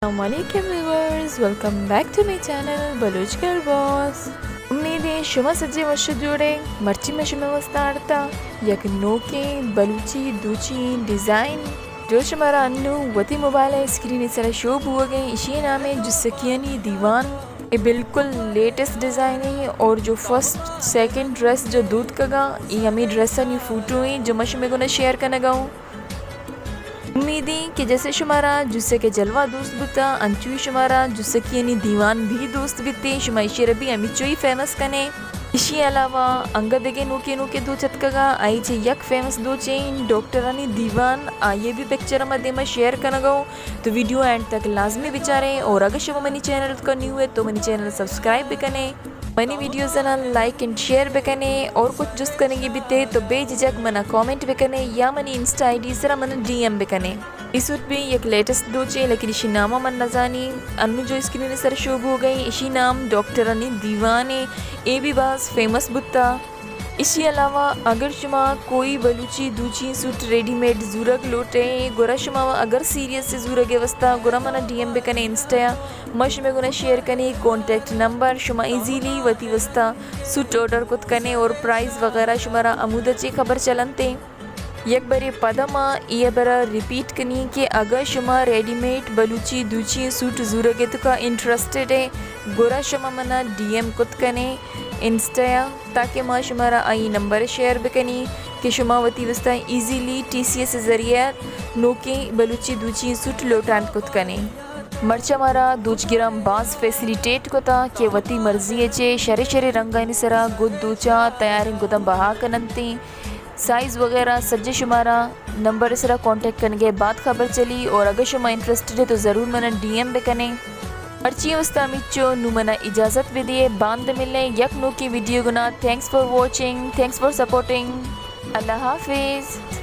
السلام علیکم viewers, welcome back to my channel Baloch girl boss. امید ایں شما سجے وش جوڑ ئے۔ مرچی من شمے واستا آرتا یک نوکیں بلوچی دوچی ڈیزائن، جو شمارا انو وتی موبائل اسکرین سرا شو بوگ ایں۔ اشی نام ایں جسکیانی دیوان۔ اے بالکل لیٹسٹ ڈیزائن ایں اور جو فرسٹ سیکنڈ ڈریس جو دوتکگا، اے ہمیں ڈریسانی فوٹو ایں جو من شمے گونا شیئر کنگا اوں۔ امید ایں کہ جیسے شمارا جسک جلوہ دوست بوتا، انچوئی شمارا جسکیانی دیوان بھی دوست بیتے، شما اشی را بھی ہمیچوئی فیمس کنے۔ اشی علاوہ انگا دگہ نوکے نوکے دوچ اتکگا، آئی چہ یک فیمس دوچیں ڈاکٹرانی دیوان، آئی بھی پکچر ما دیما شیئر کنگا اوں۔ تو ویڈیو اینڈ تک لازمی بچاریں اور اگر شما منی چینل کا نیو ئے تو منی چینل سبسکرائب بکنے۔ منی ویڈیوز نا لائک اینڈ شیئر بکنے اور کچھ جست کنگی بیتے تو بے جھجک منا کامنٹ بکنے یا منی انسٹا آئی ڈی سرا منا ڈی ایم بکنے۔ اے سوٹ بھی یک لیٹسٹ دوچیں، لیکن اشی ناما من نزانی۔ انو جو اسکرین سر شو بوگ ایں، اشی نام ڈاکٹرانی دیوان ایں، اے بھی باز فیمس بوتا۔ اشی علاوہ اگر شما کوئی بلوچی دوچی سوٹ ریڈی میڈ زورگ لوٹے، گڑا شما اگر سیریس سے زورگ واسطہ، گڑا منا ڈی ایم بکنے انسٹا، ما شمے گونا شیئر کنی کانٹیکٹ نمبر، شما ایزیلی وتی واسطہ سوٹ آرڈر کت کنے اور پرائز وغیرہ شمارا ہمودا چے خبر چلنتے۔ یک برے پدا ما اے ہبرا ریپیٹ کنی کہ اگر شما ریڈی میڈ بلوچی دوچی سوٹ زورگ توکا انٹرسٹڈ ئے، گڑا شما منا ڈی ایم کت کنے انسٹا، تاکہ ما شمارا آئی نمبر شیئر بکنی کہ شما وتی واسطہ ایزیلی ٹی سی ایس ذریعہ نوکیں بلوچی دوچی سوٹ لوٹان کت کنے۔ مرچا مارا دوچگراں باز فیسیلیٹیٹ کتا کہ وتی مرضی چے شرے شرے رنگانی سرا گد دوچا تیاریں گداں بہا کننتیں۔ سائز وغیرہ سجے شمارا نمبر سرا کانٹیکٹ کنگے بعد خبر چلی، اور اگر شما انٹرسٹڈ ئے تو ضرور منا ڈی ایم بکنے۔ مرچی واسطہ ہمیچو، نو منا اجازت بدیے، باند ملیں یک نوکیں ویڈیو گنا۔ Thanks for watching, thanks for supporting. اللہ حافظ۔